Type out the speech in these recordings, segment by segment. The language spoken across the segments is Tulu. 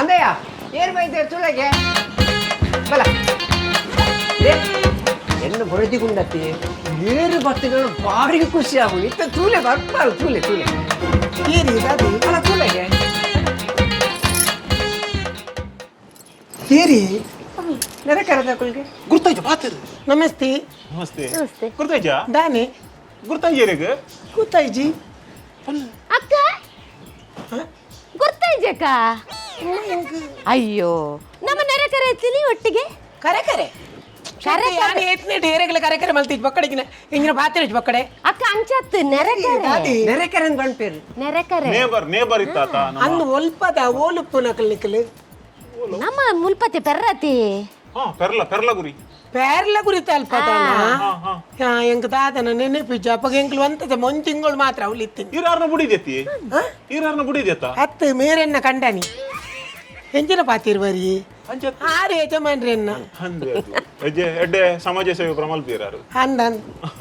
ಅಂದಯ್ಯ ಏರ್ ಬೈದೆ ತುಳಗೆ ಬಲ ಲೇ, ಎನ್ನು ಬೊರದಿಗುಂಡತಿ ಏರು ಬತ್ತಿನ ಬಾರಿಗೆ ಖುಷಿ ಆಗುದು ಇತ್ತ ತೂಲೆ ಬರ್ಪಾರು ತೂಲೆ ತೂಲೆ. ಏರಿ ದಾದಿ? ಅಲ್ಲ, ತೂಲೆಗೆ. ಏರಿ? ನೆರೆ ಕರೆದ ಕುಲ್ಗೆ. ಗುರ್ತಾಯ್ತು ಬಾತಿರು. ನಮಸ್ತೆ. ನಮಸ್ತೆ. ನಮಸ್ತೆ. ಗುರ್ತಾಯ್ಜಾ? ದಾನೆ? ಗುರ್ತಾಯ್ಜೇರಿಗ? ಕೂತಾಯ್ಜಿ. ಅಕ್ಕ, ಗೊತ್ತಾಯ್ಜಕ್ಕ? ಅಯ್ಯೋ, ನಮ್ಮ ನೆರೆ ಕರೆ ಇರ್ತೀನಿ ಒಟ್ಟಿಗೆ. ಕರೆ ಕರೆ. ಕರೆ ಕರೆ. ಯಾನ್ ಏತ್ನೆ ಡೇರೆಗಳ ಕರೆ ಕರೆ ಮಲ್ತಿಜ್ ಬಕ್ಕಡಿಗಿನ ಇಂಗಿನ ಬಾತಿರಿಜ್ ಬಕ್ಕಡೆ. ಅಕ್ಕ, ಅಂಚತ್ತು ನೆರೆ ಕರೆ. ದಾದಿ? ನೆರೆ ಕರೆಂದ್ ಬಂಡ್ಪೇರು. ನೆರೆ ಕರೆ. ನೇಬರ್ ನೇಬರ್ ಇತ್ತಾತ ನಮ್ಮ. ಅನ್ನು ಒಲ್ಪದ ಓಲುಪ್ಪು ನಕಲ್ ನಿಕಲ್. ನಮ್ಮ ಮುಲ್ಪತಿ ಪೆರ್ರತಿ. ಹಾ, ಪೆರ್ಲ ಪೆರ್ಲ ಗುರಿ. ಪೇರ್ಲ ಕುರಿತ ಅಲ್ಪದಾನ. ಹಾ ಹಾ. ಹಾ, ಎಂಕ್ ದಾದನ ನೆನಪಿಜ್ಜ ಅಪ್ಪಗ ಎಂಕ್ಲು ಅಂತದ ಮೊಂಚಿಂಗಳು ಮಾತ್ರ ಅವಳಿತ್ತೀನಿ. ಈರಾರ್ನ ಬುಡಿದೆತ್ತಿ, ಈರಾರ್ನ ಬುಡಿದೆತ್ತ. ಹತ್ತು ಮೇರೆನ್ನ ಕಂಡನಿ ಎಂಚಿನ ಪಾತಿರ್ವರಿ. ಅಂಚತ್. ಆರು ಯಜಮಾನ್ರೆನ್ನ. ಅಂದೆ ಅದು. ಎಜ್ಜೆ ಎಡ್ಡೆ ಸಮಾಜ ಸೇವೆ ಪ್ರಮಲ್ಪೀರಾರು. ಅಂದ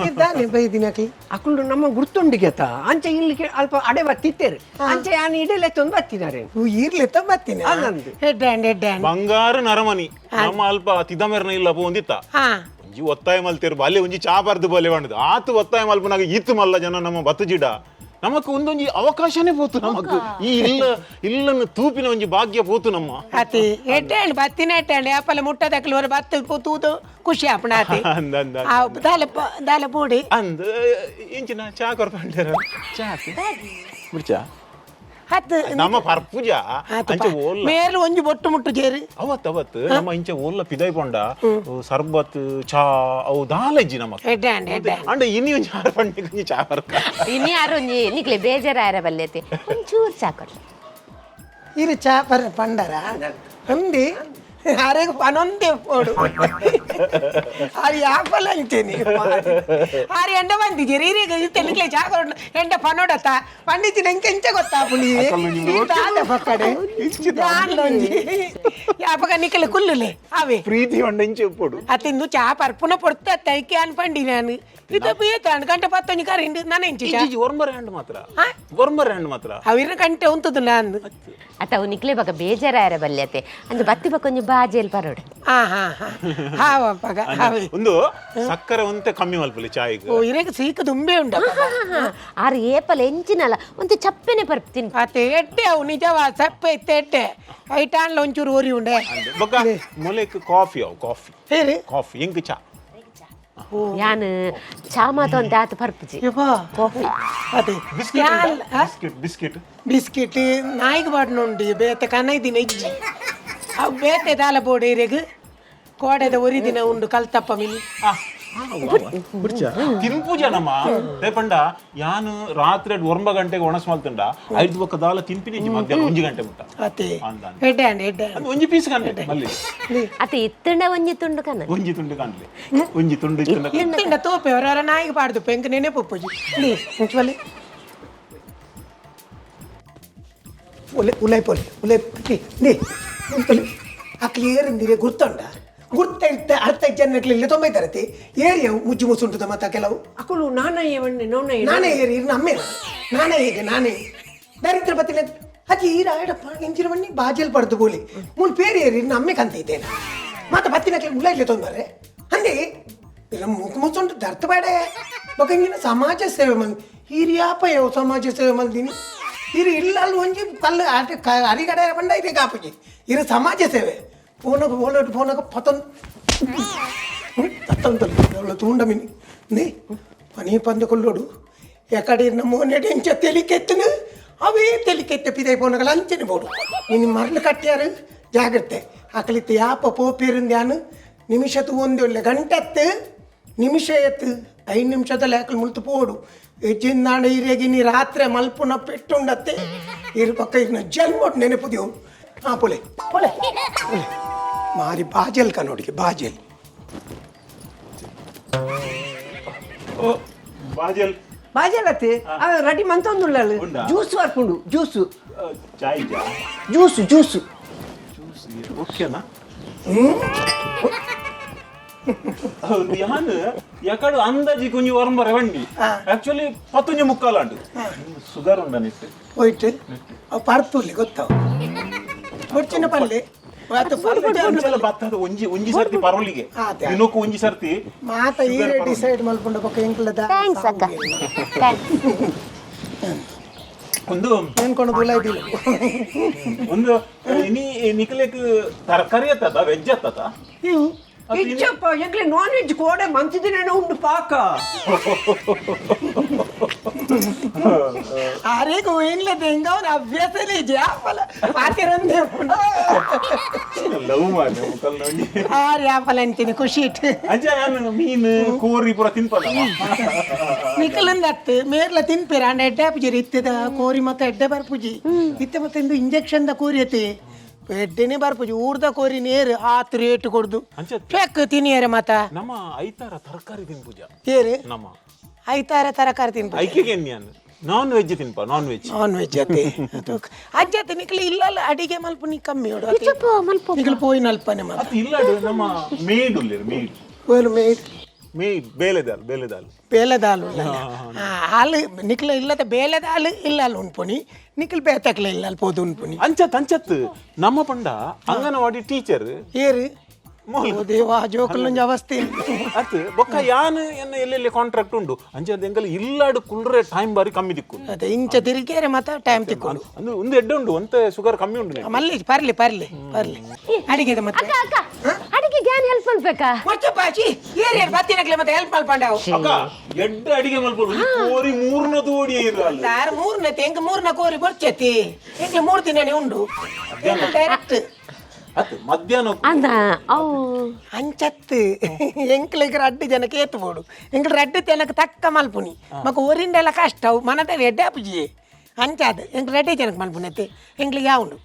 ಇದ್ದಾನೆ ಬೈದಿನಕಿ. ಅಕುಲು ನಮ್ಮ ಗುರ್ತುಂಡಿಗೆತ ಅಂಚೆ ಇಲ್ಲಿ ಅಲ್ಪ ಅಡೆ ಬತ್ತಿತ್ತೇರು ಅಂಚೆ ಯಾನ್ ಇಡಲೆ ತೊಂದು ಬತ್ತಿದ್ದಾರೆ. ಈರ್ಲೆ ಬತ್ತೀನಿ. ಅಂದಂದು. Head hand head hand. ಬಂಗಾರ ನರಮನಿ ನಮ್ಮ ಅಲ್ಪ ತಿದಮೆರ್ನ ಇಲ್ಲ ಪೋಂದಿತ್ತ. ಒಂಜಿ ಒತ್ತಾಯ ಮಲ್ತೇರು ಬಾಲ್ಯ ಒಂಜಿ ಚಾ ಬರ್ದು ಬೋಲೆ ಬಂಡದು ಆತು ಒತ್ತಾಯ ಮಲ್ಪನಾಗ ಈತು ಮಲ್ಲ ಜನ ನಮ್ಮ ಬತ್ತಜಿಡ ನಮಕ್ ಒಂದೊಂಜಿ ಅವಕಾಶನೇ ಪೋತು ನಮಕ್ ಈ ಇಲ್ಲ ಇಲ್ಲನ್ನು ತೂಪಿನ ಒಂಜಿ ಭಾಗ್ಯ ಪೋತು ನಮ್ಮ. ಅತಿ ಹೆಡ್ ಹ್ಯಾಂಡ್ ಬತ್ತಿನ ಹೆಡ್ ಹ್ಯಾಂಡ್ ಯಾಪಲ ಮುಟ್ಟದಕ್ಲು ಹೊರ ಬತ್ತು ತೂದು ಖುಷಿ ಆಪಣ ಆತಿ. ಅಂದ ಅಂದ. ಆ ದಾಲ ದಾಲ ಪೂಡಿ. ಅಂದ್ ಇಂಚಿನ ಚಾ ಕೊರ್ಪಂಡೇರ ಚಾ ಮುಡ್ಚಾ. ಹತ್ತು. ನಮ್ಮ ಪರ್ಪುಜ ಅಂಚೆ ಓಲ್ಲ. ಮೇಲು ಒಂಜಿ ಬೊಟ್ಟು ಮುಟ್ಟು ಜೇರಿ. ಅವತ್ತು ಅವತ್ತು ನಮ್ಮ ಇಂಚೆ ಓಲ್ಲ ಪಿದೈ ಪೊಂಡ ಸರ್ಬತ್ ಚಾ ಅವು ದಾಲಜ್ಜಿ ನಮಕ್. Head hand head hand. ಅಂಡ ಇನಿ ಒಂಜಿ ಆರು ಪಂಡಿಗೆ ಒಂಜಿ ಚಾ ಬರ್ಕ. ಇನ್ನು ಯಾರು ಒಂಜಿ ನಿಕ್ಲೆ ಬೇಜಾರಾಯರ ಬಲ್ಯತಿ, ಒಂಚೂರು ಚಾ ಕೊಡ್ಲಿ. ಇರು ಚಾ ಪರ ಪಂಡರ ಅಂದಿ ಅರೆಗ್ ಪನೊಂದೆ ಪೋಡು ಆರು ಯಾಪಲ ಅಂಚೇನಿ ಆರು ಎಂಡ ಬಂದಿದ್ದೀರಿ ಇರೀಗ ತೆಲಿಕ್ಲೆ ಚಾ ಕೊಡು ಎಂಡ ಪನೋಡತ ಪಂಡಿತಿನ ಎಂಚ ಎಂಚ ಗೊತ್ತಾಪುಣಿ ದಾದ ಪಕ್ಕಡೆ ದಾನ್ಲೊಂಜಿ ಯಾಪಗ ನಿಕಲೆ ಕುಲ್ಲುಲೆ ಅವೇ. ಪ್ರೀತಿ ಒಂಡ ಇಂಚೆ ಉಪ್ಪುಡು. ಅತಿಂದು ಚಾ ಪರ್ಪುನ ಪೊಡ್ತ ತೈಕೆ ಅನ್ಪಂಡಿ ನಾನು ಇದು ಬೀತಾಂಡ್ ಗಂಟೆ ಪತ್ತೊಂಜಿ ಕರಿಂಡು ನಾನು ಎಂಚಿ ಚಾ. ಇಜ್ಜಿ ಒರ್ಂಬರ್ ಹ್ಯಾಂಡ್ ಮಾತ್ರ ಒರ್ಂಬರ್ ಹ್ಯಾಂಡ್ ಮಾತ್ರ. ಅವಿರ ಗಂಟೆ ಉಂತದು ನಾನು. ಅತ್ತ ಅವು ನಿಕ್ಲೆ ಬಕ ಬೇಜಾರಾಯರ ಬಲ್ಯತೆ ಅಂದ್ ಬತ್ತಿ ಬಕ ಒಂಜಿ ಬಾಜೆಲ್ ಪರೋಡು. ಹಾ ಹಾ ಹಾ ಹಾವಪ್ಪಗ ಹಾವೆ. ಒಂದು ಸಕ್ಕರೆ ಒಂತೆ ಕಮ್ಮಿ ಮಲ್ಪಲಿ ಚಾಯ್ಗ್. ಓ, ಇರೆಗ್ ಸೀಕ್ ದುಂಬೆ ಉಂಡಪ್ಪ. ಆರು ಏಪಲ ಎಂಚಿನಲ್ಲ ಒಂತೆ ಚಪ್ಪೆನೆ ಪರ್ಪ್ತೀನಿ. ಅತ್ತೆ ಎಡ್ಡೆ ಅವು ನಿಜವಾ ಸಪ್ಪೆ ಇತ್ತೆ ಎಡ್ಡೆ ಐಟಾನ್ಲ ಒಂಚೂರು ಓರಿ ಉಂಡೆ. ಬೊಕ್ಕ ಮೊಲೆಕ್ ಕಾಫಿ ಅವು ಕಾಫಿ. ಹೇರಿ. ಕಾಫಿ ಎಂಕ್ ಚಾ. ಯಾನ್ ಚಾ ಮಾತ ಒಂತೆ ಆತ ಪರ್ಪುಜಿ. ಯಬ್ಬಾ. ಕಾಫಿ. ಅದೇ. ಬಿಸ್ಕೆಟ್. ಯಾಲ್ ಆ? Biscuit biscuit. ಬಿಸ್ಕೆಟ್ ನಾಯಿಗೆ ಬಾಡ್ನುಂಡಿ ಬೇತೆ ಕನೈದಿನ ಇಜ್ಜಿ ಅವು ಬೇತೆ ದಾಲ ಬೋಡೆ ಇರೆಗ್ ಕೋಡೆದ ಒರಿ ದಿನ ಉಂಡು ಕಲ್ತಪ್ಪ ಮಿನಿ. ತಿನ್ಪೂಜ ನಮ್ಮ ಪಂಡ ಯಾನು ರಾತ್ರಿ ಒಂಬ ಗಂಟೆಗೆ ಒಣಸ್ ಮಲ್ತುಂಡ ಐದು ಬೊಕ್ಕ ದಾಲ ತಿನ್ಪಿನಿ ಇಜ್ಜಿ ಮಧ್ಯಾಹ್ನ ಒಂಜಿ ಗಂಟೆ ಮುಟ್ಟ. ಅತ್ತೆ. ಅಂದ ಅಂದ. ಎಡ್ಡೆ ಅಂಡ್ ಎಡ್ಡೆ ಅಂಡ್. ಅದು ಒಂಜಿ ಪೀಸ್ ಕಾಣ್ಲೆ ಮಲ್ಲಿ. ಅತ್ತ ಇತ್ತಂಡ ಒಂಜಿ ತುಂಡು ಕನ. ಒಂಜಿ ತುಂಡು ಕಾಣ್ಲೆ ಒಂಜಿ ತುಂಡು ಇತ್ತುಂಡ. ಇತ್ತಿಂಡ ತೋಪೆ ಅವರವರ ನಾಯಿಗೆ ಪಾಡ್ದು ಪೆಂಕ್ ನೆನೆ ಪೊಪ್ಪುಜಿ ಇಲ್ಲಿ ಮುಂಚುವಲ್ಲಿ ಒಲೆ ಉಲೈ ಪೊಲೆ ಉಲೈ ನಿ ಉಂತಲೆ ಅಕ್ಲಿ ಏರಿಂದಿರೆ ಗುರ್ತುಂಡ ಗುರ್ತ ಇತ್ತ ಅರ್ಥ ಜನಕ್ಲಿ ಇಲ್ಲಿ ತೊಂಬೈತಾರತಿ ಏರಿಯ ಮುಜ್ಜು ಮುಸುಂಟುದ ಮತ್ತ ಕೆಲವು. ಅಕುಲು ನಾನಯ್ಯ ವಣ್ಣೆ ನೋನಯ್ಯ. ನಾನೇ ಏರಿ ಇರ್ ನಮ್ಮೆ ನಾನೇ ಹೀಗೆ ನಾನೇ ದರಿದ್ರ ಬತ್ತಿಲ್ಲ ಅಜ್ಜಿ ಈರ ಆಯಡಪ್ಪ ಇಂಚಿನ ಬನ್ನಿ ಬಾಜಲ್ ಪಡ್ದು ಬೋಲಿ ಮೂಲು ಪೇರು ಏರಿ ನಮ್ಮೆ ಕಂತ ಇದ್ದೇನೆ ಮತ್ತೆ ಬತ್ತಿನಕ್ಲಿ ಮುಲ್ಲ ಇಲ್ಲೇ ತೊಂದರೆ ಅಂದೆ ಇಲ್ಲ ಮುಖ ಮುಚ್ಚುಂಟು ದರ್ತ ಬೇಡ ಬೊಕ ಇಂಜಿನ ಸಮಾಜ ಸೇವೆ ಮಲ್ ಹಿರಿಯಾಪ ಯೋ ಸಮಾಜ ಸೇವೆ ಮಲ್ದಿನಿ ಇರು ಇಲ್ಲ ಅಲ್ಲಿ ಒಂಜಿ ಕಲ್ಲು ಆಟ ಅರಿಗಡೆ ಬಂಡ ಇದೆ ಕಾಪುಜಿ ಇರು ಸಮಾಜ ಸೇವೆ ಫೋನకు ಫೋನ್ ಫೋನకు ಪತನ್ ತತ್ತಂತಲ್ಲ ತೂಂಡ ಮಿನಿ ನೇ ಪನಿ ಪಂದ ಕೊಲ್ಲೋಡು ಎಕಡೆ ನಮ್ಮ ಎಂಚ ತೆಲಿಕೆತ್ತನು ಅವೇ ತೆಲಿಕೆತ್ತೆ ಪಿದೈ ಫೋನಗಳ ಅಂಚನೆ ಬೋಡು ನಿನ್ನ ಮರಳು ಕಟ್ಟ್ಯಾರು ಜಾಗ್ರತೆ ಆಕಲಿತ್ತು ಯಾಪ ಪೋಪಿರುಂದ್ಯಾನು ನಿಮಿಷತ್ತು ಒಂದು ಒಳ್ಳೆ ಗಂಟತ್ತು ನಿಮಿಷ ಎತ್ತು ಐದು ನಿಮಿಷದಲ್ಲಿ ಆಕಲು ಮುಳ್ತು ಪೋಡು ಎಜ್ಜಿಂದಾಂಡ ಹಿರಿಯಗಿ ನೀ ರಾತ್ರಿ ಮಲ್ಪುನ ಪೆಟ್ಟುಂಡತ್ತೆ ಇರು ಪಕ್ಕ ಇರ್ನ ಜನ್ಮೊಟ್ಟು ನೆನಪುದೆವು. ಹಾಂ ಪೊಲೆ ಪೊಲೆ ಪೊಲೆ. ಮಾರಿ ಬಾಜಲ್ ಕನ್ನೋಡಿಗೆ ಬಾಜಲ್. ಓ ಬಾಜಲ್. ಬಾಜಲತ್ತೆ ಅವ ರೆಡಿ ಮಂತೊಂದುಳ್ಳಲು. ಉಂಡಾ? ಜ್ಯೂಸ್ ಬರ್ಪುಂಡು ಜ್ಯೂಸು. ಚಾಯ್ ಜಾ. Juice juice. ಓಕೆನಾ ಹೌದು ಯಾನ್ ಯಕಡು ಅಂದಾಜಿ ಕೊಂಜಿ ಒರಂಬರ ವಂಡಿ ಆಕ್ಚುಲಿ ಪತ್ತೊಂಜಿ ಮುಕ್ಕಾಲ ಉಂಟು ಶುಗರ್ ಉಂಡ ನೆಟ್. ಹೋಯ್ತು ಅವು ಪರ್ತುಲ್ಲಿ ಗೊತ್ತಾವು. ಬೊಡ್ಚಿನ ಪಲ್ಲೆ ಅಂಚಲ ಬತ್ತದ ಒಂಜಿ ಒಂಜಿ ಸರ್ತಿ ಪರೋಲಿಗೆ ಅದೇ. ದಿನಕ್ಕೂ ಒಂಜಿ ಸರ್ತಿ ಮಾತ ಈರೆ ಡಿಸೈಡ್ ಮಲ್ಪುಂಡ ಬೊಕ್ಕ ಎಂಕ್ಲದ thanks ಅಕ್ಕ, thanks. ಒಂದು ಏನ್ಕೊಂಡು ಬುಲಾಯ್ದಿಲ್ಲ. ಒಂದು ಇನಿ ನಿಕಲೆಕ್ ತರಕಾರಿ ಅತ್ತದ, ವೆಜ್ ಅತ್ತದ? ಇಜ್ಜಪ್ಪ, ಎಂಕ್ಲೆ ನಾನ್ ವೆಜ್ ಕೋಡೆ ಮಂತಿದಿನ ಉಂಡು ಪಾಕ. ಆರೇಗು ಏನ್ಲದ ಹಿಂಗ ಅವನ ಅಭ್ಯಾಸನೇ ಜಾಪಲ ಪಾತಿರಂದೆ. ಲವ್ ಮಾರ್ರೆ ಮುಕಲ್ನ ಒಂಜಿ. ಆರ್ ಯಾಪಲ ಅಂತೀನಿ ಖುಷಿ ಇಟ್ಟು. ಅಂಚ ನಾನು ಮೀನು ಕೋರಿ ಪೂರ ತಿನ್ಪಲ್ಲ. ನಿಕಲಂದತ್ತು ಮೇರ್ಲ ತಿನ್ಪೇರ ಅಂಡ ಎಡ್ಡೆ ಪೂಜಿ ಇತ್ತದ ಕೋರಿ ಮತ್ತೆ ಎಡ್ಡೆ ಬರ್ಪುಜಿ ಇತ್ತೆ. ಮತ್ತೆ ಇಂದು ಇಂಜೆಕ್ಷನ್ the ಕೋರಿ ಅತಿ ಎಡ್ಡೆನೆ ಬರ್ಪುಜಿ. ಊರ್ದ ಕೋರಿ ನೇರು ಆತ್ ರೇಟ್ ಕೊಡ್ದು. ಅಂಚ ಫೆಕ್ ತಿನಿಯರೆ ಮತ. ನಮ್ಮ ಐತಾರ ತರಕಾರಿ ತಿನ್ಪುಜ. ಏರು? ನಮ್ಮ ಐತಾರ ತರಕಾರಿ ತಿನ್ಪು? ಐಕೆಗೆ ನಾನ್ ವೆಜ್ ತಿನ್ಪ, non veg. Non veg ಅತ್ತೆ ಅಜ್ಜತ್ತೆ. ನಿಕ್ಲೆ ಇಲ್ಲಲ್ಲ ಅಡಿಗೆ ಮಲ್ಪ ನೀ ಕಮ್ಮಿ ಹೊಡು. ಇಜ್ಜಪ್ಪ, ಮಲ್ಪ. ನಿಕ್ಲೆ ಪೋಯಿನ ಅಲ್ಪನೆ ಮತ. ಅದು ಇಲ್ಲ, ನಮ್ಮ ಮೇಡ್ ಉಲ್ಲೇರು, ಮೇಡ್. ಓಲು ಮೇಡ್? ಮೇಡ್ ಬೇಲೆದಾಲ್, ಬೇಲೆದಾಲ್. ಬೇಲೆದಾಲ್ ಉಳ್ಳಲ್ಲ ಹಾಲು ನಿಕ್ಲೆ ಇಲ್ಲದ ಬೇಲೆದಾಲ್ ಇಲ್ಲ ಅಲ್ಲಿ ಉಣ್ಪುನಿ. ನಿಕ್ಲು ಬೇತಕ್ಲೆ ಇಲ್ಲ ಅಲ್ಲಿ ಪೋದು ಉಣ್ಪುನಿ. ಅಂಚತ್ ಅಂಚತ್ ನಮ್ಮ ಪಂಡ ಅಂಗನವಾಡಿ ಟೀಚರ್. ಏರು? ಓ ದೇವಾ, ಜೋಕುಲೊಂಜಿ ಅವಸ್ಥೆ. ಅತ್ ಬೊಕ್ಕ ಯಾನ್ ಎನ್ನ ಎಲ್ಲೆಲ್ಲಿ ಕಾಂಟ್ರಾಕ್ಟ್ ಉಂಡು. ಅಂಚ ಎಂಕಲ್ ಇಲ್ಲಾಡು ಕುಲ್ರೆ ಟೈಮ್ ಬಾರಿ ಕಮ್ಮಿ ದಿಕ್ಕು. ಅದೇ ಇಂಚ ತಿರುಗೇರೆ ಮತ ಟೈಮ್ ತಿಕ್ಕೊಂಡು. ಅಂದ್ರೆ ಒಂದು ಎಡ್ಡೆ ಉಂಡು, ಒಂತೆ ಶುಗರ್ ಕಮ್ಮಿ ಉಂಡು ನಂಗೆ. ಮಲ್ಲಿ ಪರ್ಲಿ ಪರ್ಲಿ ಪರ್ಲಿ ಅಡಿಗೆದ ಮತ್ತೆ. ಅಕ್ಕ ಅಕ್ಕ, ಅಡಿಗೆ ಗ್ಯಾನ್ ಹೆಲ್ಪ್ ಮಲ್ಬೇಕಾ? ಮೊಚ್ಚಪಾಚಿ ಏರ್ ಏರ್ ಬತ್ತಿನಕ್ಲೆ ಮತ್ತೆ ಹೆಲ್ಪ್ ಮಲ್ಪಂಡವು. ಅಕ್ಕ ಎಡ್ಡೆ ಅಡಿಗೆ ಮಲ್ಪೊಡು. ಒಂಜಿ ಕೋರಿ ಮೂರ್ನ ತೋಡಿ ಇರು ಅಲ್ಲಿ. ಸಾರ್ ಮೂರ್ನ ಎಂಕ್ ಮೂರ್ನ ಕೋರಿ ಬೊರ್ಚತಿ. ಎಂಕ್ಲೆ ಮೂರು ದಿನನೇ ಉಂಡು ಡೈರೆಕ್ಟ್. ಅತ್ ಮಧ್ಯಾಹ್ನ. ಅಂದ ಅವು. ಅಂಚತ್ತು ಎಂಕ್ಲೆಗ್ ರಡ್ಡು ಜನಕ್ಕೆ ಏತು ಬೋಡು. ಎಂಕ್ಲೆ ರಡ್ಡು ಜನಕ್ಕೆ ತಕ್ಕ ಮಲ್ಪುನಿ ಮಕ್ಕ ಒರಿಂಡೆಲ್ಲ ಕಷ್ಟ. ಅವು ಮನದ ಎಡ್ಡೆ ಅಪುಜಿ ಅಂಚಾದ ಎಂಕ್ಲೆ ರಡ್ಡೆ ಜನಕ್ಕೆ ಮಲ್ಪುನಿ ಅತ್ತೆ. ಎಂಕ್ಲೆ ಉಂಡು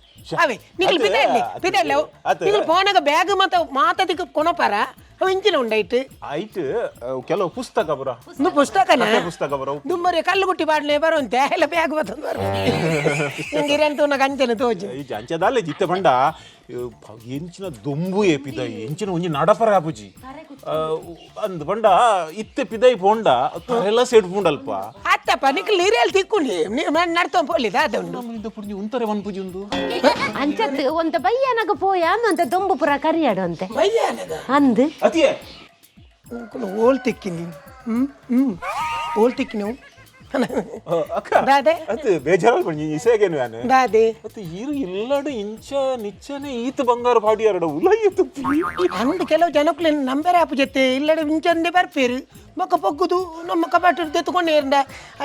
ಅವೇ ನಿಕ್ಲು ಪಿದಳ್ಳಿ ಪಿದಳ್ಳಿ ಅವು. ಅತ್ತೆ. ನಿಕ್ಲು ಪೋನಾಗ ಬ್ಯಾಗ್ ಮತ್ತ ಮಾತದಿಕ್ಕೆ ಕೊನಪಾರ ಅವು ಇಂಚಿನ ಉಂಡೈಟ್. ಆಯ್ತು, ಕೆಲವು ಪುಸ್ತಕ ಬರ. ಒಂದು ಪುಸ್ತಕನ? ಕಥೆ ಪುಸ್ತಕ ಬರ. ದುಮ್ಮರಿ ಕಲ್ಲು ಗುಟ್ಟಿ ಪಾಡ್ಲೆ ಬರುವಂತೆ ಎಲ್ಲ ಬ್ಯಾಗ್ ಬತ್ತೊಂದು ಬರು. ನಂಗೆ ಇರಂತೂ ಅಂಚನೆ ತೋಜು. ಈ ಅಂಚದಾಲೆ ಜಿತ್ತೆ ಪಂಡ ಎಂಚಿನ ದೊಂಬು ಏ ಪಿದೈ, ಎಂಚಿನ ಒಂಜಿ ನಡಪರ ಆಪುಜಿ ಅಂದ್ ಪಂಡ ಇತ್ತೆ ಪಿದೈ ಪೋಂಡ ತರೆಲ್ಲ ಸೆಡ್ ಪುಂಡಲ್ಪ. ಅತ್ತಪ್ಪ, ನಿಕ್ಲು ನೀರಲ್ಲಿ ತಿಕ್කුಂಡಿ ನಡ್ತೊಂದು ಪೋಲಿ ದಾದ ಉಂಡು. ಇಂದ ಪುಂಜಿ ಉಂತರೆ ಒನ್ ಪುಜಿ ಉಂದು. ಅಂಚತ್ ಒಂತ ಬಯ್ಯನಗ ಪೋಯ ಅಂತ ದೊಂಬು ಪುರ ಕರಿಯಾಡು ಅಂತೆ. ಬಯ್ಯಾನಗ? ಅಂದ್. ಅತಿಯೇ. ಓಲ್ ತಿಕ್ಕಿನಿ ಹ್ಮ್ ಹ್ಮ್ ಓಲ್ ತಿಕ್ಕಿನಿ ಅಕ್ಕ. ದಾದೆ? ಅತ್ ಬೇಜಾರಲ್ಲಿ ಪಂಜಿ ಇಸೇಗೇನು ಯಾನು. ದಾದೆ? ಅತ್ ಈರು ಇಲ್ಲಡು ಇಂಚ ನಿಚ್ಚನೆ ಈತ ಬಂಗಾರ ಪಾಡಿಯಾರಡ ಉಲಯ್ಯತ್ತು. ಅಂದ್ ಕೆಲವು ಜನಕ್ಕೂ ನಂಬರ್ ಆಪು ಜೊತೆ ಇಲ್ಲಡೆ ಇಂಚಂದೆ ಬರ್ಪೇರು ಮೊಕ್ಕ ಪೊಗ್ಗುದು ನಮ್ಮ ಕಪಾಟ ತೆತ್ಕೊಂಡು ಏರ್ಂಡ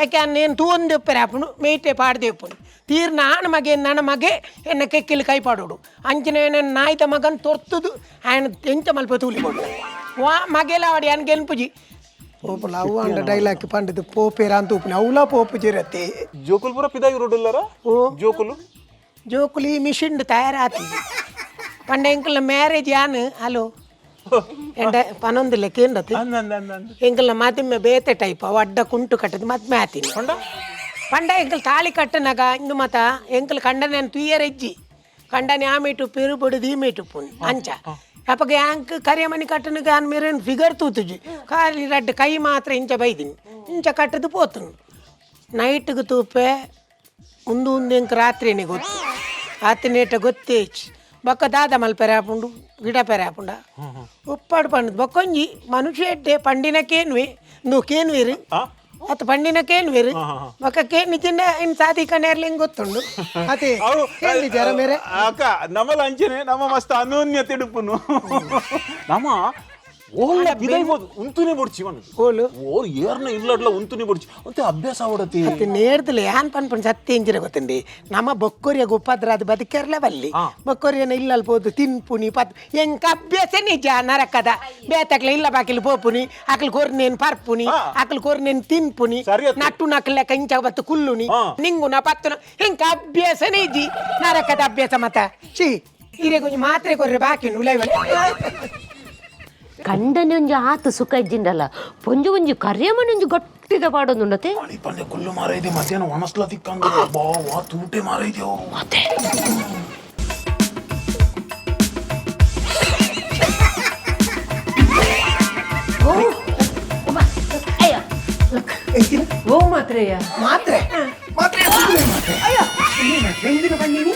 ಆಕೆ ಏನು ತೂಂದೆ ಉಪ್ಪೇರು ಆಪುಂಡು ಮೇಯ್ಟೆ ಪಾಡ್ದೆ ಉಪ್ಪುಂಡು ತೀರ್ ನಾನ ಮಗೆ ನನ್ನ ಮಗೆ ಎನ್ನ ಕೆಕ್ಕಿಲಿ ಕೈ ಪಾಡೋಡು ಅಂಚಿನ ಏನ ನಾಯ್ತ ಮಗನ್ ತೊರ್ತುದು ఆయన ಎಂಚ ಮಲ್ಪ ತೂಲಿ ಕೊಡು ವಾ ಮಗೆಲ ಅವಡಿ ಅನ್ ಗೆನ್ಪುಜಿ ಪೋಪುಲ ಅವು ಅಂಡ ಡೈಲಾಗ್ ಪಂಡದು ಪೋಪೇರ ಅಂತ ಉಪ್ಪುನಿ ಅವಲ ಪೋಪು ಜಿರತ್ತೆ. ಜೋಕುಲ್ ಪೂರ ಪಿದಾಯಿ ರೋಡುಲ್ಲರ? ಓ. ಜೋಕುಲು. ಜೋಕುಲಿ ಮಿಷಿನ್ ತಯಾರಾತಿ ಪಂಡ ಎಂಕಲ್ನ ಮ್ಯಾರೇಜ್ ಯಾನ್ ಹಲೋ ಎಂಡ ಪನೊಂದಿಲ್ಲ ಕೇಂದ್ರತಿ. ಅಂದ ಅಂದ ಅಂದ ಅಂದ. ಎಂಕಲ್ನ ಮದಿಮೆ ಬೇತೆ ಟೈಪ್ ಅವು ಅಡ್ಡ ಕುಂಟು ಕಟ್ಟದು ಮದ್ಮೆ ಆತೀನಿ. ಪಂಡ? ಪಂಡ ಎಂಕಲ್ ತಾಳಿ ಕಟ್ಟನಾಗ ಇಂದು ಮತ ಎಂಕಲ್ ಕಂಡನೆ ತುಯ್ಯರ ಇಜ್ಜಿ ಕಂಡನೆ ಆಮೇಟು ಪೆರು ಬಡಿದು ಈಮೇಟು ಪುಣ್ ಅಂಚ ಅಪ್ಪಗೆ ಯಾಂಕ್ ಕರಿಯಮನಿ ಕಟ್ಟನಗ ಆನ್ ಮೇರೇನು ಫಿಗರ್ ತೂತುಜಿ ಖಾಲಿ ರಡ್ಡು ಕೈ ಮಾತ್ರ ಇಂಚ ಬೈದಿನಿ ಇಂಚ ಕಟ್ಟದು ಪೋತುನು ನೈಟ್ಗೆ ತೂಪೆ ಉಂದು ಉಂದು ಎಂಕ್ ರಾತ್ರಿನೇ ಗೊತ್ತು ಆತನೇಟ ಗೊತ್ತೇ ಬೊಕ್ಕ ದಾದ ಮಲ್ಪೆರೆ ಆಪುಂಡು ಗಿಡ ಪೆರೆ ಆಪುಂಡ ಉಪ್ಪಾಡು ಪಂಡದು ಬೊಕ್ಕೊಂಜಿ ಮನುಷ್ಯ ಎಡ್ಡೆ ಪಂಡಿನ ಕೇನ್ವೆ ಇಂದು ಕೇನ್ವೇರು ಅತ್ತ ಪಂಡಿನ ಕೇನ್ವೇರು ಬೊಕ್ಕ ಕೇನ್ ನಿಜಿಂದ ಇನ್ ಸಾದಿ ಕಣೇರ್ಲಿ ಹೆಂಗ್ ಗೊತ್ತುಂಡು ಅದೇ ಅವು ಕೇಳಿದ್ಯಾರ ಮೇರೆ. ಅಕ್ಕ, ನಮ್ಮಲ ಅಂಚನೆ ನಮ್ಮ ಮಸ್ತ್ ಅನೋನ್ಯತೆ ಇಡುಪುನು ನಮ್ಮ ಓಲ್ಲ ಬಿದೈಬೋದು ಉಂತುನೆ ಬೊಡ್ಚಿ ಮನ. ಓಲು? ಓ ಏರ್ನ ಇಲ್ಲಡ್ಲ ಉಂತುನೆ ಬೊಡ್ಚಿ ಅಂತೆ ಅಭ್ಯಾಸ ಅವಡತಿ. ಅತ್ತೆ ನೇರ್ದಲೆ ಯಾನ್ ಪನ್ಪುಂಡು ಸತ್ಯ ಇಂಚಿನ ಗೊತ್ತುಂಡಿ ನಮ್ಮ ಬೊಕ್ಕೊರಿಯ ಉಪದ್ರ ಅದು ಬದುಕೆರ್ಲ ಬಲ್ಲಿ ಬೊಕ್ಕೊರಿಯನ ಇಲ್ಲಲ್ ಪೋದು ತಿನ್ಪುನಿ ಪತ್ ಎಂಕ ಅಭ್ಯಾಸ ನಿಜ ನರಕದ ಬೇತಕ್ಲೆ ಇಲ್ಲ ಬಾಕಿಲ್ ಪೋಪುನಿ ಅಕ್ಲು ಕೊರ್ನೇನ್ ಪರ್ಪುನಿ ಅಕ್ಲು ಕೊರ್ನೇನ್ ತಿನ್ಪುನಿ. ಸರಿ ಅತ್ತೆ. ನಟ್ಟು ನಕ್ಲೆ ಕಂಚ ಬತ್ತು ಕುಲ್ಲುನಿ ನಿಂಗುನ ಪತ್ತುನ ಎಂಕ ಅಭ್ಯಾಸ ನಿಜಿ ನರಕದ ಅಭ್ಯಾಸ ಮತ she ಹಿರೇ ಕೊಂಚ ಮಾತ್ರೆ ಕೊರ್ರೆ ಬಾಕಿ ಉಂಡು ಉಲೈ. ಕಂಡನೆ ಒಂಜಿ ಆತು ಸುಖ ಇಜ್ಜಿಂಡಲ್ಲ ಪೊಂಜು ಒಂಜಿ ಕರಿಯಮನೆ ಒಂಜಿ ಗಟ್ಟಿದ ಪಾಡೊಂದುಂಡತೆ. ಪಲ್ಲೆ ಕುಲ್ಲು ಮಾರ ಇದೆ ಮಧ್ಯಾಹ್ನ ಒಣಸ್ಲ ತಿಕ್ಕಂಗ ಬಾ ವಾ ತೂಟೆ ಮಾರ ಇದೆಯೋ. ಮತ್ತೆ ಓ ಮಾತ್ರೆಯ? ಮಾತ್ರೆ ಮಾತ್ರೆ ಮಾತ್ರೆ ಅಯ್ಯೋ ಮಾತ್ರೆ ಎಂದಿನ ಬಂದೀನಿ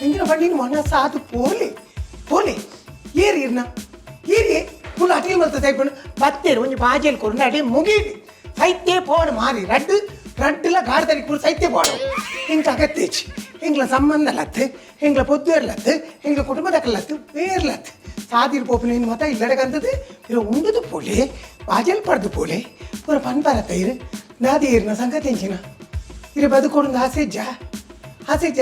ಎಂದಿನ ಎಂಚಿನ ಬಣ್ಣಿನ ಮನಸ್ಸಾದು ಪೋಲೆ ಪೋಲೆ ಏರಿ ಇರ್ನ ಏರಿ ಫುಲ್ ಅಟಿಲ್ ಮಲ್ತ ತೈಪುಂಡು ಬತ್ತೇರು ಒಂಜಿ ಬಾಜೆಲ್ ಕೊರು ಅಡಿ ಮುಗೀದು ಸೈತೆ ಪೋಡು ಮಾರಿ ರಡ್ಡು ರಡ್ಡುಲ ಗಾಡ್ದರಿ ಪೂರ ಸೈತೆ ಪೋಡು ಇಂಕ ಅಗತ್ಯಚಿ ಎಂಗ್ಲ ಸಂಬಂಧ ಲತ್ತು ಎಂಗ್ಲ ಪೊದ್ದುರ್ಲತ್ತು ಎಂಗ್ಲ ಕುಟುಂಬದಕ್ಕಲತ್ತು ಬೇರ್ಲತ್ತು ಸಾದಿರ್ ಪೋಪುನ ಮತ ಇಲ್ಲಡಗಂತದ್ದು ಇರ ಉಂಡುದು ಪೋಲೆ ಬಾಜೆಲ್ ಪಡ್ದು ಪೋಲೆ ಪೂರ ಪನ್ಪರ ತೈರು ನಾದಿ ಇರ್ನ ಸಂಗತಿ ಎಂಚಿನ ಇರ ಬದುಕೊಡು ಆಸೆಜ್ಜ ಆಸೆಜ್ಜ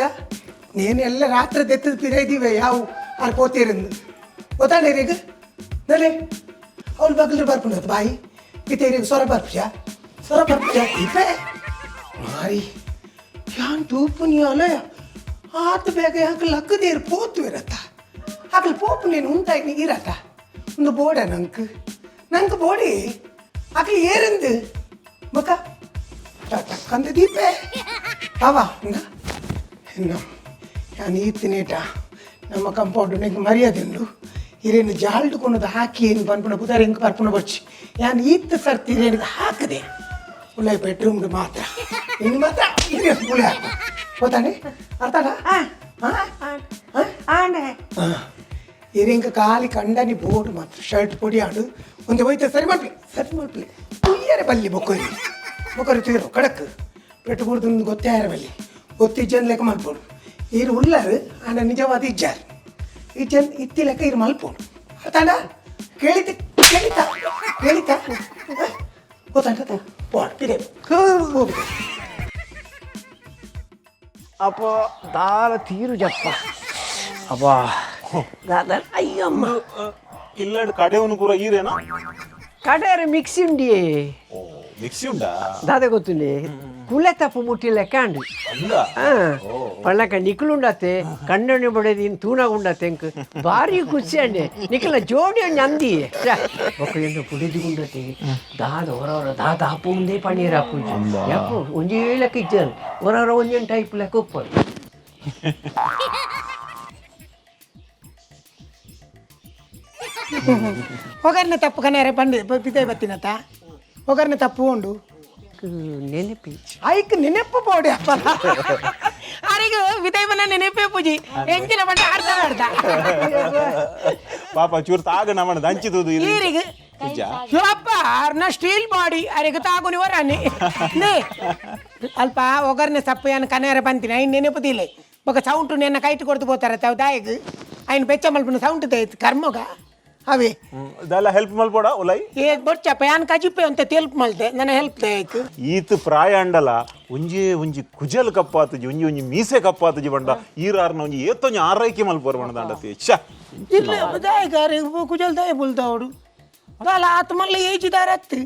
నేను ಎಲ್ಲ ರಾತ್ರಿ ದೆತ್ತದ ಪಿರೈದಿವೆ ಯಾವ ಆರ್ ಪೋತಿರಂದು ಗೊತ್ತಾಂಡ ನಲೆ ಅವಳು ಬಗ್ಲು ಬರ್ಪುಂಡು ಬಾಯಿ ಇತ್ತೆ ಸೊರ ಬರ್ಪುಜ ಸೊರ ಬರ್ಪುಜ ಇಪ್ಪೆ ಮಾರಿ ಯಾನ್ ತೂಪು ನೀ ಅಲಯ ಆತ ಬೇಗ ಯಾಕೆ ಲಕ್ಕದೇರು ಪೋತು ಇರತ್ತ ಅಕಲ್ ಪೋಪು ನೀನು ಉಂಟಾಯಿ ಇರತ್ತ ಒಂದು ಬೋಡ ನಂಕ್ ನಂಕ್ ಬೋಡಿ ಅಕಲ್ ಏರಂದು ಬಕ ಟಕ್ಕಂದ ದೀಪೆ ಅವ ಇನ್ನು ನಾನು ಈತ್ತಿನೇಟ ನಮ್ಮ ಕಂಪೌಂಡ್ ನಿಂಗೆ ಮರ್ಯಾದೆ ಉಂಡು ಇರೇನು ಜಾಲ್ಡು ಕೊನದು ಹಾಕಿ ಏನು ಪನ್ಪುಣ ಬುದಾರ ಹಿಂಗೆ ಪರ್ಪುಣ ಬರ್ಚಿ ಯಾನ್ ಈತ್ತ ಸರ್ತಿ ಇರೇನಿಗೆ ಹಾಕದೆ ಉಳ್ಳೆ ಬೆಡ್ರೂಮ್ಗೆ ಮಾತ್ರ ಇನ್ನು ಮಾತ್ರ ಇರೇ ಉಳ್ಳೆ ಹಾಕು ಗೊತ್ತಾನೆ ಅರ್ಥಾಡ ಹಾಂ ಹಾಂ ಆಂಡೆ ಇರಿಂಗ ಖಾಲಿ ಕಂಡನಿ ಬೋರ್ಡ್ ಮಾತ್ರ ಶರ್ಟ್ ಪೊಡಿ ಆಡು ಒಂದು ಹೋಯ್ತು ಸರಿ ಮಾಡ್ಲಿ ಸರಿ ಮಾಡ್ಲಿ ಕುಯ್ಯರೆ ಬಲ್ಲಿ ಬೊಕ್ಕೊರಿ ಬೊಕ್ಕರಿ ತೀರು ಕಡಕ್ ಪೆಟ್ಟು ಬುಡ್ದು ಗೊತ್ತೇ ಆರ ಬಲ್ಲಿ ಗೊತ್ತಿಜ್ಜನ್ ಲೆಕ್ಕ ಮಲ್ಪೋಡು ಈರು ಉಳ್ಳಾರು ಆಂಡ ನಿಜವಾದ ಇಜ್ಜಾರು ಇಜ್ಜನ್ ಇತ್ತಿ ಲೆಕ್ಕ ಇರು ಮಲ್ಪೋಡು ಅರ್ಥಾಂಡ ಕೇಳಿತ ಕೇಳಿತ ಕೇಳಿತ ಗೊತ್ತಾಂಟ ಪೋಡ್ ಪಿದೆ ಹೋಗಿದೆ ಅಪ್ಪ ದಾಲ ತೀರು ಜಪ್ಪ ಅಬ್ಬಾ ದಾದ ಅಯ್ಯಮ್ಮ. ಇಲ್ಲಡ್ ಕಡೆವನು ಪೂರ ಈರೇನಾ? ಕಡೆಯರ ಮಿಕ್ಸಿ ಉಂಡಿಯೇ. ಓ, ಮಿಕ್ಸಿ ಉಂಡಾ? ದಾದ ಗೊತ್ತುಂಡಿ ಕುಲೆ ತಪ್ಪು ಮುಟ್ಟಿ ಲೆಕ್ಕ ಅಂಡು. ಅಂದ. ಪಳ್ಳಕ ನಿಕ್ಲುಂಡತ್ತೆ ಕಣ್ಣಣ್ಣೆ ಬಡದಿ ತೂನಾಗ ಉಂಡತ್ತೆ ಎಂಕ್ ಭಾರಿ ಖುಷಿ ಅಂಡೆ ನಿಕ್ಲ ಜೋಡಿ ಒಂಜಿ ಅಂದಿ ಬೊಕ್ಕ ಎಂದು ಪುಡಿದುಗುಂಡತೆ ದಾದ ಹೊರ ಹೊರ ದಾದ ಅಪ್ಪು ಮುಂದೆ ಪಣ್ಣೀರ್ ಅಪ್ಪುಜಿ ಯಪ್ಪು ಒಂಜಿ ಲೆಕ್ಕ ಇಜ್ಜಾರು ಹೊರ ಹೊರ ಒಂಜೊಂದು ಟೈಪ್ ಲೆಕ್ಕ ಉಪ್ಪರು. ಒಗರ್ನೆ ತಪ್ಪು ಕನಾರೆ ಪಂಡಿ ಪಿತೈ ಬತ್ತಿನತ ಒಗರ್ನೆ ತಪ್ಪು ಉಂಡು. ನೆನಪಿ. ಐಕ್ ನೆನಪು ಪೋಡಿ ಅಪ್ಪ ಅರಿಗ ವಿದಯಮನ ನೆನಪೇ ಪೂಜಿ ಎಂಚಿನ ಬಂಡ ಅರ್ಧ ಅರ್ಧ. ಪಾಪ ಚೂರು ತಾಗ ನಮ್ಮನ ದಂಚಿದುದು ಇದು. ಈರಿಗೆ ನಿಜ. ಅಪ್ಪ ಅರ್ನ ಸ್ಟೀಲ್ ಬಾಡಿ ಅರಿಗ ತಾಗುನಿ ವರಾನಿ ನೇ ಅಲ್ಪ ಒಗರ್ನೆ ಸಪ್ಪು ಯಾನ್ ಕನಾರೆ ಬಂತೀನಿ ಐನ್ ನೆನಪುದಿಲ್ಲ ಬೊಕ ಸೌಂಟು ನೆನ್ನ ಕೈಟ್ ಕೊಡ್ತು ಪೋತಾರೆ ತಾವು ದಾಯಗ್ ಐನ್ ಬೆಚ್ಚ ಮಲ್ಪನ ಸೌಂಟು ದಯತ್ ಕರ್ಮಗ ಅವೇ. ಇದೆಲ್ಲ ಹೆಲ್ಪ್ ಮಲ್ಪೋಡ ಉಲೈ. ಏ ಬೊಡ್ಚಪ್ಪ ಯಾನ್ ಕಜಿಪೆ ಅಂತ ತೆಲ್ಪ್ ಮಲ್ತೆ ನನ್ನ ಹೆಲ್ಪ್ ದಯಕ್. ಈತ್ ಪ್ರಾಯ ಅಂಡಲ ಒಂಜಿ ಒಂಜಿ ಕುಜಲ್ ಕಪ್ಪಾತುಜಿ, ಒಂಜಿ ಒಂಜಿ ಮೀಸೆ ಕಪ್ಪಾತುಜಿ ಬಂಡ ಈರಾರ್ನ ಒಂಜಿ ಏತೊಂಜಿ ಆರೈಕೆ ಮಲ್ಪೋರ್ ಬಂಡ ದಾಂಡತಿ ಛ. ಇಲ್ಲ ದಾಯಕ ಕುಜಲ್ ದಾಯ ಬುಲ್ದವಡು ದಾಲ ಆತ ಮಲ್ಲ ಏಜ್ ದಾರತ್ತು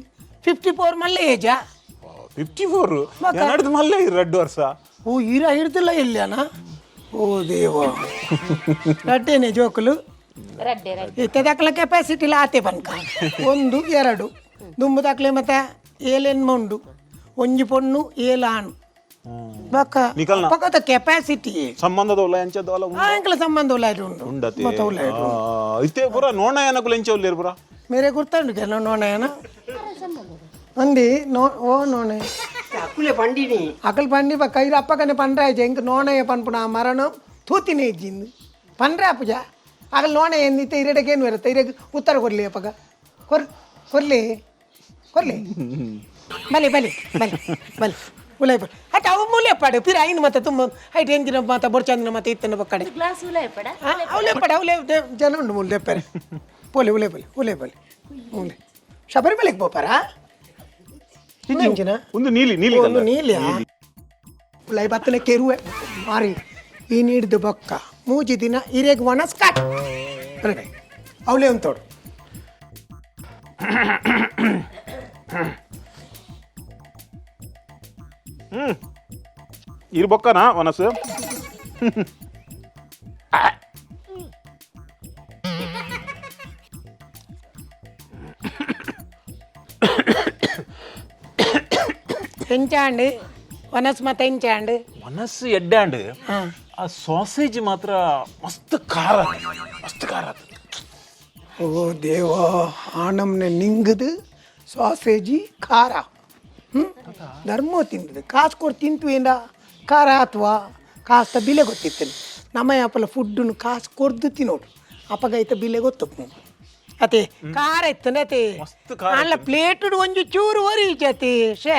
54 ಮಲ್ಲ ಏಜಾ. 54 ನಡ್ದು ಮಲ್ಲ 2 ವರ್ಷ. ಓ ಈರ ಹಿಡ್ದಿಲ್ಲ ಇಲ್ಲನಾ? ಓ ದೇವ ರಡ್ಡೇನೆ ಜೋಕುಲು. ರಡ್ಡೆ ರಡ್ಡೆ. ಇತ್ತೆ ದಾಖಲ ಕೆಪಾಸಿಟಿ ಆತೆ ಪನ್ಕ ಒಂದು ಎರಡು ದುಂಬು ದಾಖಲೆ ಮತ್ತೆ ಏಲೆನ್ ಉಂಡು ಒಂಜಿ ಪೊಣ್ಣು ಏಳು ಆಣು ಬೊಕ್ಕ ನಿಕಲ್ನ? ಪಕ್ಕದ ಕೆಪಾಸಿಟಿ. ಸಂಬಂಧದ ಉಲ್ಲ ಎಂಚದವಲ್ಲ? ಆಂಕಲ ಸಂಬಂಧ ಉಲ್ಲ ಉಂಡು. ಉಂಡತಿ. ಮತ್ತೆ ಉಲ್ಲ. ಇತ್ತೆ ಪೂರ ನೋಣಯನಕುಲು ಎಂಚ ಉಲ್ಲೇರು ಪೂರ? ಮೇರೆ ಗುರ್ತುಂಡು ಕೆಲವು ನೋಣಯನ ಅಂದಿ ನೋ ಓ ನೋಣೆ. ಅಕುಲೆ ಪಂಡಿನಿ. ಅಕಲ್ ಪಂಡಿ ಬಕ್ಕ ಇರು ಅಪ್ಪಕನೆ ಪಂಡ್ರಾಯ್ಜ ಇಂಕ ನೋಣಯ ಪನ್ಪುಣ ಮರಣ ತೂತಿನೇ ಇಜ್ಜಿಂದು ಪಂಡ್ರೆ ಅಪ್ಪಜ ಅಗಲ್ ನೋಣೆ ಎಂದಿತ್ತೆ ಇರಡಕ್ಕೆ ಏನು ಇರುತ್ತೆ ಇರಗ್ ಉತ್ತರ ಕೊರ್ಲಿ ಅಪ್ಪಗ ಕೊರ್ ಕೊರ್ಲಿ ಕೊರ್ಲಿ ಬಲಿ ಬಲಿ ಬಲಿ ಬಲಿ ಉಲೈ ಬಲಿ ಅಟ್ ಅವು ಮೂಲೆ ಪಾಡು ಪಿರ ಐನು ಮತ್ತೆ ತುಂಬ ಹೈಟ್ ಎಂಜಿನ ಮಾತ ಬೊರ್ಚಂದಿನ ಮತ್ತೆ ಇತ್ತನ ಬಕ್ಕಡೆ. ಗ್ಲಾಸ್ ಉಲಾಯ್ ಪಡ. ಅವಲೇ ಪಡ ಅವಲೇ ಜನ ಉಂಡು ಮೂಲೆ ದೆಪ್ಪರೆ ಪೋಲೆ ಉಲೇ ಬಲಿ ಉಲೇ ಬಲಿ ಮೂಲೆ ಶಬರಿಮಲೆಗೆ ಪೋಪಾರಾ ಇಂಚಿನ? ಒಂದು ನೀಲಿ ನೀಲಿ ಒಂದು colour. ನೀಲಿಯಾ ಉಲೈ ಬತ್ತನೆ ಕೆರುವೆ ಮಾರಿ ಈ ನೀಡ್ದು ಬೊಕ್ಕ ಮೂಜಿ ದಿನ ಹಿರಿಯಗ್ ಒಣಸ್ ಕಾಟ್ ಅವಲೇ ಉಂತೋಡು. ಇರು ಬೊಕ್ಕನಾ ಮನಸ್ಸು? ಎಂಚಾಂಡ್ ವನಸ್ ಮತ್ತ ಎಂಚಾಂಡ್? ಮನಸ್ಸು ಎಡ್ಡಾಂಡ್. ಆ ಸಾಸೇಜ್ ಮಾತ್ರ ಮಸ್ತ್ ಖಾರ ಆತು, ಮಸ್ತ್ ಖಾರ ಆತು. ಓ ದೇವ ಆನಮ್ನೆ ನಿಂಗದು ಸಾಸೇಜಿ ಖಾರ ಹ್ಞೂ ಧರ್ಮ ತಿಂದದು ಕಾಸು ಕೊಟ್ಟು ತಿಂತು ಏನ ಖಾರ ಅಥವಾ ಕಾಸ್ತ ಬಿಲೆ ಗೊತ್ತಿತ್ತು. ನಮ್ಮ ಯಾಪಲ ಫುಡ್ಡುನು ಕಾಸು ಕೊರ್ದು ತಿನ್ನೋಡು. ಅಪ್ಪಗೈತ ಬಿಲ್ಲೆ ಗೊತ್ತಪ್ಪು ಅತೆ, ಖಾರ ಇತ್ತನೆ ಅತೆ. ಮಸ್ತ್ ಖಾರ. ಅಲ್ಲ, ಪ್ಲೇಟು ಒಂಜಿ ಚೂರು ಒರಿಚತಿ. ಶೇ,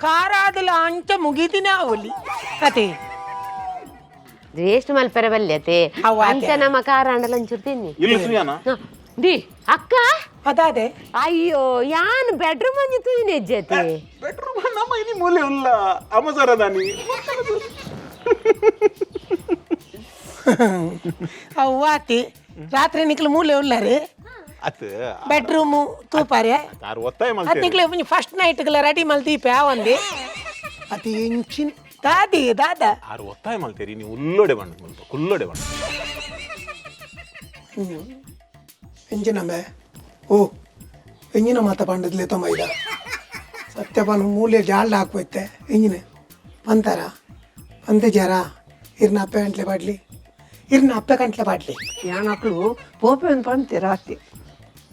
ಖಾರ ಆದಲ ಅಂಚ ಮುಗಿದಿನ ಅವಲಿ ಅತೆ. ವೇಸ್ಟ್ ಮಲ್ಪೆರೆ ಬಲ್ಯತೆ. ಅವ್ ಆತೆ. ಅಂಚ ನಮ್ಮ ಖಾರ ಅಂಡಲ ಒಂಚೂರು ತಿನ್ನಿ. ಇಲ್ಲಿ ಸುಯಾನ. ಹ, the ಅಕ್ಕ. ಅದಾದೆ. ಅಯ್ಯೋ, ಯಾನ್ ಬೆಡ್ರೂಮ್ ಒಂಜಿ ತೂಯಿನ ಹೆಜ್ಜೆತಿ. ಬೆಡ್ರೂಮ್ ನಮ್ಮ ಇನಿ ಮೂಲೆ ಉಲ್ಲ ಅಮಸರದಾನಿ. ಅವು ಆತಿ, ರಾತ್ರಿ ನಿಕ್ಲು ಮೂಲೆ ಉಳ್ಳಾರಿ. ಅತ್. ಬೆಡ್ರೂಮು ತೂಪಾರೆ. ಆರು ಒತ್ತಾಯ ಅದು ಮಲ್ತೇವೆ. ನಿಕ್ಲೆ ಒಂಜಿ ಫಸ್ಟ್ ನೈಟ್ಗೆಲ್ಲ ರೆಡಿ ಮಲ್ದೀಪೆ ಒಂದಿ ಅದು ಎಂಚಿನ ದಾದಿ ದಾದ. ಆರು ಒತ್ತಾಯ ಮಲ್ತೇರಿ, ನೀವು ಉಲ್ಲೋಡೆ ಬಣ್ಣ ಮುಲ್ಪ ಕುಲ್ಲೋಡೆ ಬಣ್ಣ. ಎಂಚಿನಂಬೆ ಓ ಎಂಜಿನ ಮಾತ ಪಂಡದ್ಲೆ ತೊಂಬ ಇದ ಸತ್ಯಪನ ಮೂಲೆ ಜಾಲ್ಡ್ ಹಾಕ್ಬೋಯ್ತೆ. ಎಂಜಿನ ಪಂತಾರ ಪಂತೆ ಜಾರ ಇರ್ನ ಅಪ್ಪೆ ಗಂಟ್ಲೆ ಬಾಡ್ಲಿ, ಇರ್ನ ಅಪ್ಪೆ ಗಂಟ್ಲೆ ಬಾಡ್ಲಿ. ಯಾನಕ್ಲು ಪೋಪೆ ಒಂದು ಪಂತೆ ರಾತ್ರಿ.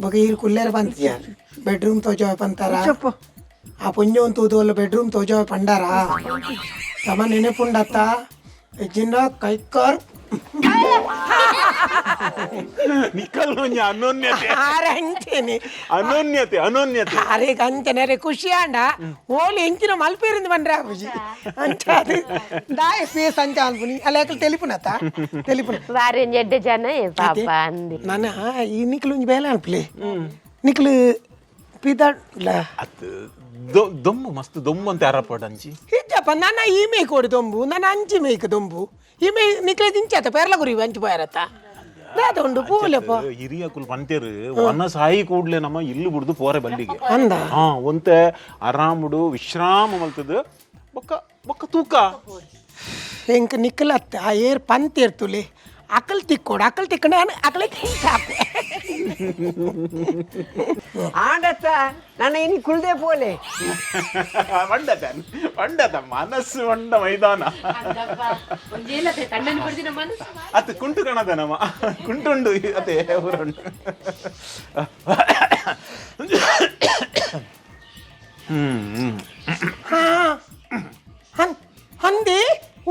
ಬೊಕ ಈರ್ ಕುಲ್ಲೇರ ಪಂತಿಯ ಬೆಡ್ರೂಮ್ ತೋಜಾವ ಪಂತಾರ. ಚೊಪ್ಪು. ಆ ಪುಂಜ ತೂದು ಬೆಡ್ರೂಮ್ ತೋಜಾವ ಪಂಡಾರ ತಮ ನೆನಪುಂಡತ್ತ ಎಜ್ಜಿನ ಕೈಕಾರ್. ನಿಕ್ಕಲ್ ಒಂಜಿ ಅನೋನ್ಯತೆ. ಆರ ಅಂಚೇನೆ. ಅನೋನ್ಯತೆ, ಅನೋನ್ಯತೆ. ಅರೆ ಅಂಚನೆ ಅರೆ ಖುಷಿ ಆಂಡ ಓಲಿ ಎಂಚಿನ ಮಲ್ಪೇರಿಂದ ಬಂದ್ರೆ ಆಪುಜಿ ಅಂಚ ಅದು ದಾಯ ಫೇಸ್ ಅಂಚ ಅನ್ಪುನಿ ಅಲ್ಲ ಯಾಕಲ್ ತೆಲಿಪುನತ್ತ ತೆಲಿಪುನ. ಬಾರಿ ಒಂಜಿ ಎಡ್ಡೆ ಜನ ಏ ಪಾಪ ಅಂದಿ. ನಾನ ಈ ನಿಕ್ಲು ಒಂಜಿ ಬೇಲೆ ಅನ್ಪಲಿ ನಿಕ್ಲು ಪಿದಾಡ್ಲ. ಅತ್, ದೊಮ್ಮು ಮಸ್ತ್ ದೊಮ್ಮು ಅಂತ ಯಾರಪ್ಪ ಅಂಚಿ. ಇಜ್ಜಪ್ಪ, ನನ್ನ ಈ ಮೇಕ್ ಕೊಡು ದೊಂಬು, ನನ್ನ ಅಂಚಿ ಮೇಕ್ ದೊಂಬು ಈ ಮೇ ನಿಕ್ಲೆ ಇಂಚತ ಪೆರ್ಲ ಗುರಿ ಅಂಚು ಪೋಯರತ್ತ ದಾದ ಉಂಡು ಪೂಲೆಪ್ಪ. ಹಿರಿಯಕುಲ್ ಪಂತೇರು, ವನ ಸಾಯಿ ಕೂಡ್ಲೆ ನಮ್ಮ ಇಲ್ಲು ಬಿಡ್ದು ಪೋರೆ ಬಲ್ಲಿಗೆ. ಅಂದ. ಹಾ, ಒಂತೆ ಆರಾముಡು ವಿಶ್ರಾಮ ಮಲ್ತದ ಬೊಕ್ಕ ಬೊಕ್ಕ ತೂಕ. ಎಂಕ್ ನಿಕ್ಲತ್ತ ಆ ಏರ್ ಪಂತ್ ಇರ್ತುಲಿ ಅಕಲ್ ತಿಕ್ಕೋಡು, ಅಕಲ್ ತಿಕ್ಕಂಡು ಅಕಲೆ ಸಾಕು. ಆಂಡತ್ತ, ನನ್ನ ಇನಿ ಕುಳ್ದೆ ಪೋಲೆ. ವಂಡತ ವಂಡತ ಮನಸ್ಸು ವಂಡ ಮೈದಾನ. ಅತ್, ಕುಂಟು ಕಣದ ನಮ್ಮ ಕುಂಟುಂಡು ಅದೇ ಊರುಂಡು. ಹ್ಮ್ ಹ್ಮ್. ಹಾ ಹಂದಿ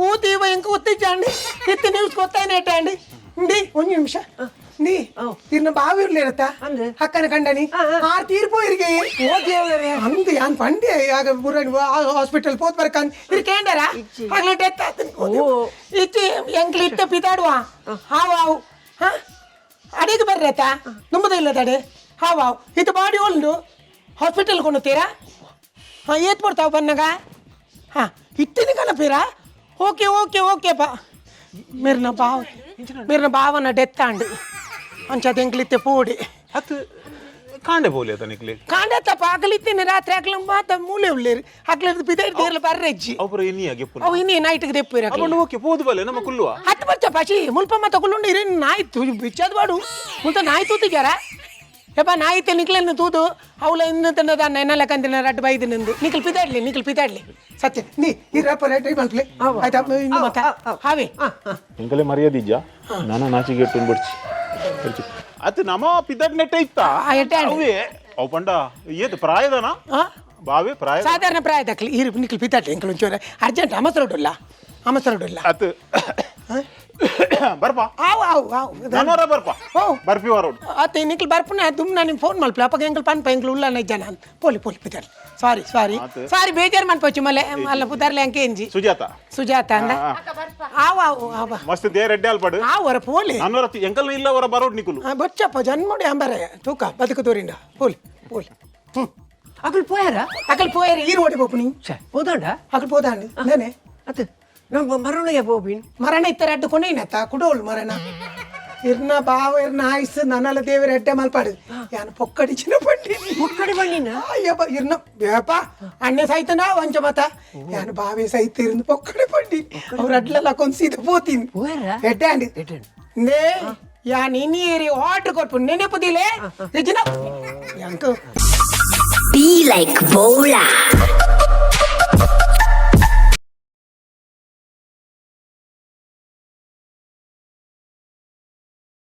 ಓ ದೇವ, ಎಂಕ ಒತ್ತಿಜ್ಜಾಂಡಿ ಇತ್ತು ನ್ಯೂಸ್ ಗೊತ್ತಾಯ್ನೇಟ ಅಂಡಿ. ಇಂಡಿ ಒಂದು ನಿಮಿಷ ನೀ ಇರ್ನ ಬಾವಿ ಇರ್ಲಿರತ್ತ. ಅಂದ್. ಅಕ್ಕನ ಕಂಡನಿ ಆರ್ ತೀರ್ಪು ಇರ್ಗೆ. ಓ ದೇವರೇ. ಅಂದು ಯಾನ್ ಪಂಡೆ ಆಗ ಬುರಣಿ ಹಾಸ್ಪಿಟಲ್ ಪೋತ್ ಬರ್ಕಂದ್ ಇರ್ ಕೇಂಡರ ಆಗ್ಲೇ ಡೆತ್ ಆತು. ಓ. ಇಚ್ಚಿ ಎಂಕ್ಲು ಇತ್ತ ಪಿತಾಡುವ ಹಾವು ಹಾವು. ಹಾ, ಅಡಿಗೆ ಬರ್ರತ ನುಮ್ಮದ ಇಲ್ಲ ತಡೆ ಹಾವು ಹಾವು ಇದು ಬಾಡಿ ಉಂಡು ಹಾಸ್ಪಿಟಲ್ ಕೊಂಡುತ್ತೀರಾ? ಹಾಂ, ಏತ್ ಕೊಡ್ತಾವ ಬನ್ನಾಗ? ಹಾಂ, ಇತ್ತಿನ ಕನಪೀರಾ? Okay okay okay ಪಾ. ಮೇರ್ನ ಬಾವ, ಮೇರ್ನ ಬಾವನ ಡೆತ್ ಆಂಡು ಅಂಚ ಎಂಕ್ಲಿತ್ತೆ ಪೋಡಿ. ಅತ್, ಕಾಂಡೆ ಪೋಲಿ ಅತ ನಿಕ್ಲೆ. ಕಾಂಡತ್ತಪ್ಪ, ಅಗಲಿತ್ತೇನೆ ರಾತ್ರಿ ಅಗ್ಲ ಮಾತ ಮೂಲೆ ಉಳ್ಳೇರಿ ಅಗ್ಲದ್ದು ಬಿದ ದೇರ್ಲ ಬರ್ರೆಜ್ಜಿ. ಅವಪುರ ಎನ್ನಿಯ ಗೆಪ್ಪು. ಅವು ಇನ್ನೇ ನೈಟ್ಗೆ ದೆಪ್ಪಿರ. ಅವನು ಓಕೆ ಪೋದು ಬಲ್ಲೆ ನಮ್ಮ ಕುಲ್ಲುವ. ಹತ್ತು ಬರ್ಚ ಪಶಿ ಮುಲ್ಪ ಮಾತ ಕುಲ್ಲುಂಡು ಇರೇನು ನಾಯಿ ಬಿಚ್ಚದ ಬಾಡು ಮುಲ್ತ ನಾಯಿ ತೂತಿಗ್ಯಾರ ಯಪ್ಪ. ನಾಯಿ ನಿಕ್ಲನ್ನು ತೂದು ಅವಳ ಇನ್ನು ತಿನ್ನದ ಎನ್ನಲ್ಲ ಕಂದಿನ ರಡ್ಡು ಬೈದು ನಿಂದು. ನಿಕ್ಲು ಪಿದಾಡ್ಲಿ, ನಿಕ್ಲು ಪಿದಾಡ್ಲಿ ಸತ್ಯ. ನೀ ಇರಪ್ಪ ರೆಡಿ ಮಲ್ಪ್ಲೆ ಆಯ್ತಾ ಇನ್ನು ಮತ್ತ ಹಾವೇ. ಎಂಕಲೆ ಮರ್ಯಾದಿಜ್ಜ ನಾನು ನಾಚಿಗೆ ಬಿಡ್ಚಿ ಅತ್ ನಮ್ಮ ಪಿದಡ್ ನೆಟ್ಟ ಇತ್ತ. ಆ, ಎಟ್ಟೆ ಆಂಡ್. ಅವೇ ಅವು ಪಂಡ ಏತ್ ಪ್ರಾಯದನ? ಆ? ಬಾವೆ ಪ್ರಾಯ. ಸಾಧಾರಣ ಪ್ರಾಯದಕ್ಲಿ ಇರು ನಿಕ್ಲು ಪಿದಾಡ್ಲಿ. ಎಂಕಲು ಒಂಚೂರು ಅರ್ಜೆಂಟ್ ಅಮಸರಡುಲ್ಲ, ಅಮಸರಡುಲ್ಲ. ಅತ್, ಬರ್ಪಾ. ಆವು ಆವು ಆವು. ನನವರ ಬರ್ಪಾ. ಓ. ಬರ್ಪಿ ವಾರೋಡು. ಆತ ನಿಕ್ಲು ಬರ್ಪುನ ದುಮ್ ನಾನು ಫೋನ್ ಮಲ್ಪಲೆ. ಅಪ್ಪಗ ಎಂಕಲ್ ಪನ್ಪ ಎಂಕಲ್ ಉಲ್ಲ ಜನ ಪೋಲಿ ಪೋಲಿ ಪಿದಾಡ್ಲಿ. ಸಾರಿ ಸಾರಿ. ಆತು. ಸಾರಿ, ಬೇಜಾರು ಮನ್ಪೊಚ್ಚು ಮಲ್ಲೆ ಅಲ್ಲ ಪುದಾರ್ಲೆ ಅಂಕೆ ಎಂಜಿ. ಸುಜಾತ. ಸುಜಾತ ಅಂದ. ಆವು ಆವು ಆವ. ಮಸ್ತ್ they Reddy ಅಲ್ಪಡು. ಆವರ ಪೋಲಿ. ನನವರ ಎಂಕಲ್ ಇಲ್ಲ ಅವರ ಬರೋಡ್ ನಿಕುಲು. ಬೊಚ್ಚಪ್ಪ ಜನ್ಮೋಡಿ ಅಂಬಾರೆ ತೂಕ ಬದುಕು ತೋರಿಂಡ ಪೋಲಿ ಪೋಲಿ. ಹ್ಞೂ. ಅಕಲ್ ಪೋಯಾರ? ಅಕಲ್ ಪೋಯರ್ ಈರು ಓಡಿ ಪೋಪು ನೀ. ಛೆ, ಹೋದಾಂಡ. ಅಕಲ್ ಪೋದಾಂಡಿ ನೇನೆ. ಅತ್, ನಮ್ಮ ಮರಣಿಗೆ ಪೋಪಿನ್. ಮರಣ ಇತ್ತರ ಅಡ್ಡು ಕೊನೆಯಿನತ್ತ ಕುಡೋಳು ಮರಣ ಇರ್ನ ಬಾವ ಇರ್ನ ಆಯ್ಸ್ ನನ್ನಲ್ಲ ದೇವರ ಎಡ್ಡೆ ಮಲ್ಪಾಡು ಯಾನು ಪೊಕ್ಕಡಿ ಚಿನ್ನ ಪಂಡಿ. ಪೊಕ್ಕಡಿ ಬಂಡಿನ? ಅಯ್ಯಪ್ಪ, ಇರ್ನ ಬೇಪ ಅಣ್ಣೆ ಸೈತನ ವಂಚ ಮತ ಯಾನು ಬಾವೆ ಸೈತ ಇರ್ನ ಪೊಕ್ಕಡಿ ಪಂಡಿ ಅವ್ರ ಅಡ್ಲೆಲ್ಲ ಕೊಂದು ಸೀದ ಪೋತೀನಿ. ಪೋಯರ? ಎಡ್ಡೆ ಅಂಡಿ. ಎಡ್ಡೆ ಅಂಡ್. ನೇ ಯಾನ್ ಇನಿ ಆರ್ಡರ್ ಕೊರ್ಪು ನೆನಪುದಿಲೆ ನಿಜನ ಎಂಕ. Be like Bola.